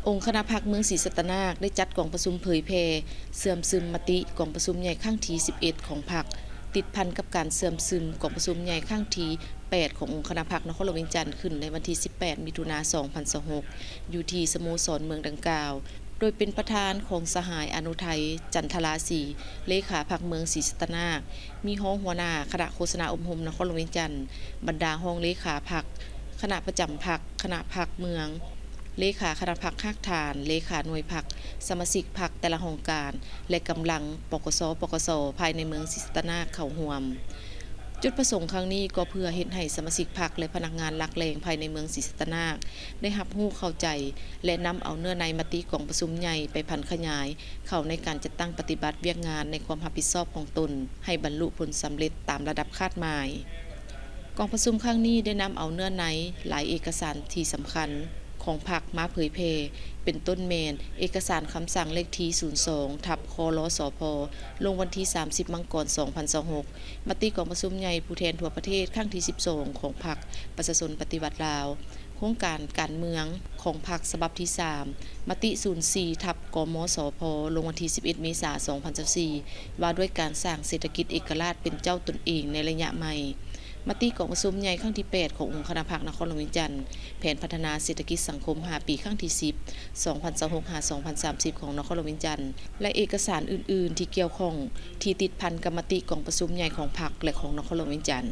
ອົງຄະນະພັກເມືອງສີສັດຕະນາກ ໄດ້ຈັດກອງປະຊຸມເຜີຍແຜ່ເຊື່ອມຊຶມມະຕິກອງປະຊຸມໃຫຍ່ຄັ້ງທີສິບເອັດຂອງພັກ, ຕິດພັນກັບການເຊື່ອມຊຶມກອງປະຊຸມໃຫຍ່ຄັ້ງທີແປດຂອງອົງຄະນະພັກນະຄອນຫຼວງວຽງຈັນ ຂຶ້ນໃນວັນທີສິບແປດ ມິຖຸນາ ສອງພັນຊາວຫົກ ຢູ່ທີ່ສະໂມສອນເມືອງດັ່ງກ່າວ, ໂດຍເປັນປະທານຂອງສະຫາຍ ອະນຸໄທ ຈັນທະລາສີ, ເລຂາພັກເມືອງສີສັດຕະນາກ, ມີຮອງຫົວໜ້າຄະນະໂຄສະນາອົບຮົມນະຄອນຫຼວງວຽງຈັນ, ບັນດາຮອງເລຂາພັກ, ຄະນະປະຈຳພັກ, ຄະນະພັກເມືອງ, ເລຂາຄະນະພັກຮາກຖານ, ເລຂາໜ່ວຍພັກ, ສະມາຊິກພັກແຕ່ລະຫ້ອງການ ແລະ ກຳລັງ ປກສ, ປກສ ພາຍໃນເມືອງສີສັດຕະນາກເຂົ້າຮ່ວມ. ຈຸດປະສົງຄັ້ງນີ້ກໍເພື່ອເຮັດໃຫ້ສະມາຊິກພັກ ແລະ ພະນັກງານຫຼັກແຫຼ່ງພາຍໃນເມືອງສີສັດຕະນາກ ໄດ້ຮັບຮູ້ເຂົ້າໃຈ ແລະ ນຳເອົາເນື້ອໃນມະຕິກອງປະຊຸມໃຫຍ່ໄປຜັນຂະຫຍາຍເຂົ້າໃນການຈັດຕັ້ງປະຕິບັດວຽກງານໃນຄວາມຮັບຜິດຊອບຂອງຕົນ ໃຫ້ບັນລຸຜົນສຳເລັດຕາມລະດັບຄາດໝາຍ. ກອງປະຊຸມຄັ້ງນີ້ໄດ້ນຳເອົາເນື້ອໃນລາຍເອກະສານທີ່ສຳຄັນຂອງພັກມາເຜີຍແຜ່ ເປັນຕົ້ນແມ່ນເອກະສານຄຳສັ່ງເລກທີສູນສອງ ທັບ ຄລສພ ລົງວັນທີສາມສິບ ມັງກອນ ສອງພັນຊາວຫົກ, ມະຕິກອງປະຊຸມໃຫຍ່ຜູ້ແທນທົ່ວປະເທດຄັ້ງທີສິບສອງຂອງພັກປະຊາຊົນປະຕິວັດລາວ, ໂຄງການການເມືອງຂອງພັກສະບັບທີສາມ, ມະຕິສູນສີ່ ທັບ ກມສພ ລົງວັນທີສິບເອັດ ເມສາ ສອງພັນຊາວສີ່ ວ່າດ້ວຍການສ້າງເສດຖະກິດເອກະລາດເປັນເຈົ້າຕົນເອງໃນໄລຍະໃໝ່, ມະຕິກອງປະຊຸມໃຫຍ່ຄັ້ງທີແປດຂອງອົງຄະນະພັກນະຄອນຫຼວງວຽງຈັນ, ແຜນພັດທະນາເສດຖະກິດສັງຄົມຫ້າປີຄັ້ງທີສິບ ສອງພັນຊາວຫົກ ຫາ ສອງພັນສາມສິບ ຂອງນະຄອນຫຼວງວຽງຈັນ ແລະ ເອກະສານອື່ນໆທີ່ກ່ຽວຂ້ອງ ທີ່ຕິດພັນກັບມະຕິກອງປະຊຸມໃຫຍ່ຂອງພັກ ແລະ ຂອງນະຄອນຫຼວງວຽງຈັນ.